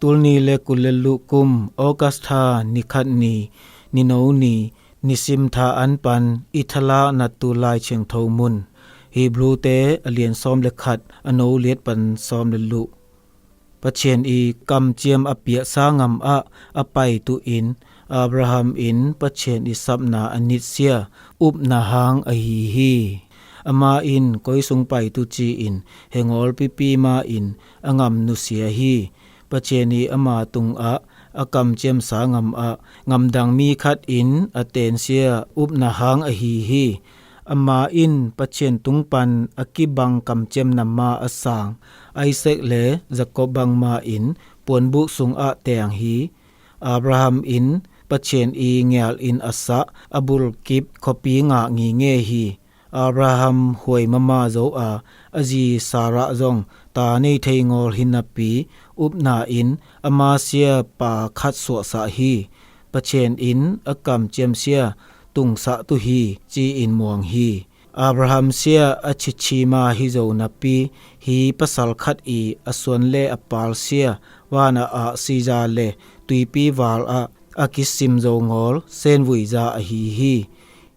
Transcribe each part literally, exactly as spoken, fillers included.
Tul ni le kul le luh kum August tha ni khat ni, nino ni, nisim tha an pan i thalak nattu Lai Thiangtho mun, Hebrute a lian sawm le khat, a no liat pan sawm le luh. Pathian i kamciam a piaksa ngam ah a pai tuhin Abraham in Pathian i sapna a nitsia upna hang ahi hi. Ama in koi sung pai tu ci-in hengawl pipi ma in a ngam nusia hi. Pathian i ama tungah a kamciamsa ngam ah ngamdang mi khat in a tensia upna hang ahi hi. Ama in Pathian tung pan a kibang kamciamna ma a sang Isaac le Jacob bangma in puanbuk sungah teng hi. Abraham in Pathian i ngial in a sah a bulkip khuapi ngah ngingei hi. Abraham huai mama zo a, a zi Sarah zong ta nei thei ngawl hi napi, upna in ama sia pa khat suahsah hi. Pathian in a kamciam sia tungsah tu hi, ci-in muang hi. Abraham sia a chichi ma hi zo napi, hi pasal khat i a suan le a pal sia van a ah siza le tuipi val ah a kisim zo ngawl senvui za ahi hi.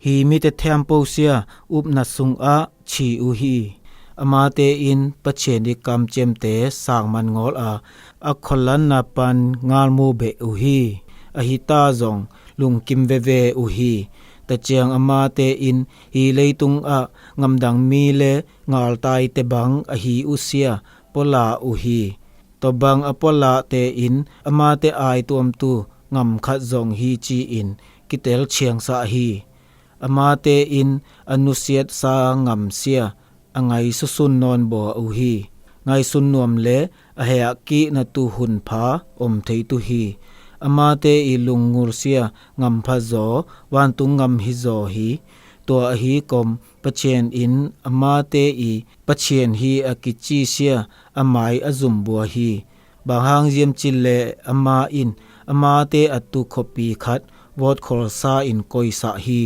Hi mite thiampo sia upna sungah chi uh hi. Amate in Pathian i kamciamte sangman ngawl a, a khualanna pan ngalmu beh uh hi. Ahi ta zong lungkim veve uh hi. Taciang amate in hi leitung ah ngamdang mi le ngaltaite bang ahi uh sia puala uh hi. Tua bang a pualate in amate ai tuamtu ngam khat zong hi ci-in kitel chiangsah hi. Amate in a nusiatsa ngam sia a ngaisusun nawn bua uh hi. Ngaisun nuam le a heahkihna tu hun pha om thei tu hi. Amate i lunggulh sia ngam pha zaw vantung ngam hi zaw hi. Tua ahi kom Pathian in amate i Pathian hi a kici sia a mai a zum bua hi. Bang hang ziam cih leh ama in amate a tu khuapi khat vawt kholsa in koisah hi.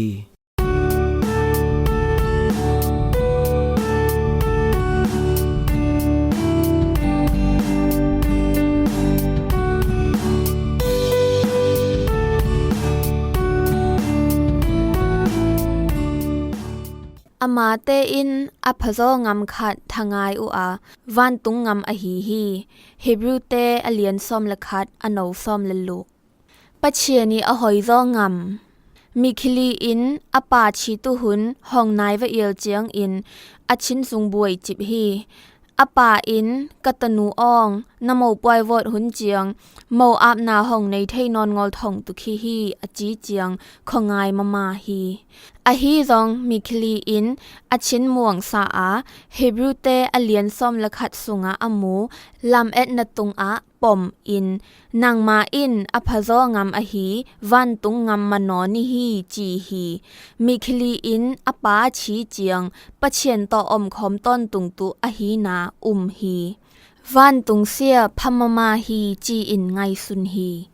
Amate in a phazaw ngam khat thangai uh a, vantung ngam ahi hi. Hebrute a lian sawm le khat, a no sawm le luh. Pathian i a hoizaw ngam. Mikhili in a pa thi tu hun hong nai va ial ciangin a chin sung buai cip hi. A pa in, "Ka tanu awng, na mopuai vawt hun ciang mo apna hong nei thei nawn ngawl thong tuk hi hi," a ci ciang khuangai mama hi. Ahi zong Mikhili in a chin muangsa a, Hebrute a lian sawm le khat sungah a mu lametna tungah pom in, "Nangma in a phazaw ngam ahi vantung ngam manaw ni hi," ci hi. Mikhili in a pa a thi ciang Pathian tawh omkhawm tawntung tu ahina um hi. Vantung sia pha mama hi ci-in ngaisun hi.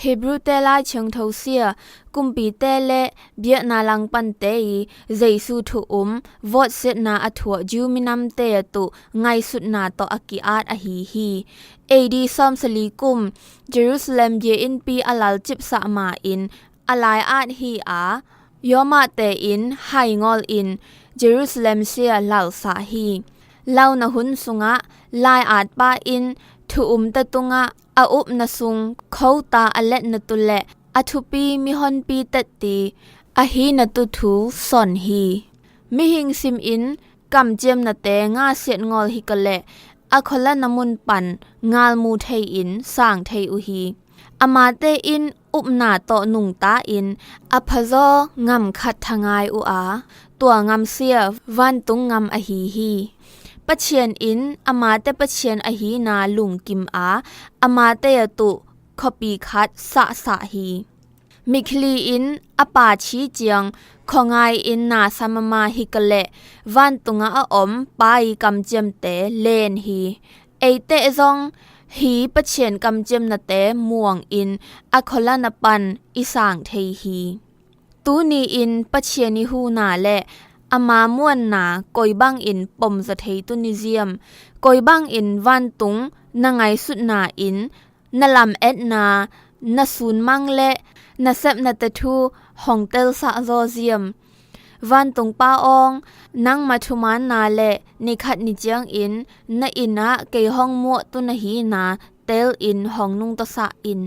Hebrute Lai Thiangtho sia, kumpite le biakna langpante i Jesu thu um vawtsiatna a thuah Jew minamte a tuh ngaisutna tawh a ki-at ahi hi. A D sawmsali kum Jerusalem bia innpi a lalcipsah ma in a lai-at hi a, Romate in haingawl in Jerusalem sia lalsah hi. Launa hun sungah lai-atpa in thu umte tungah a upna sung khota a letna tu le a thupi mihonpi tetti ahina tu thu son hi. Mihing simin kamciamnate ngahsiat ngawl hi ka leh a khualana mun pan ngalmu thei-in sang thei uh hi. Amate in upna tawh nungta in a phazaw ngam khat thangai uh a, tua ngamsia vantung ngam ahi hi. Pathian in amate Pathian ahina lungkim a, amate a tuh khuapi khat sahsah hi. Mikhili in a pa thi ciang khuangai in nasa mama hi ka leh vantungah a om pa i kamciamte len hi. Eite zong hi Pathian kamciamnate muang in a khualana pan i sang thei hi. Tuni in Pathian i huhna le ama muanna koi bangin pomzaw thei tu ni ziam? Koi bangin vantung na ngaisutna in Na lametna, na sunmang leh na sepnate thu hong telsah zaw ziam. Vantung Pa aw, nangma thumaanna leh ni khat ni ciangin na inn ah kei hong muahtu na hihna telin hong nungtawsah in.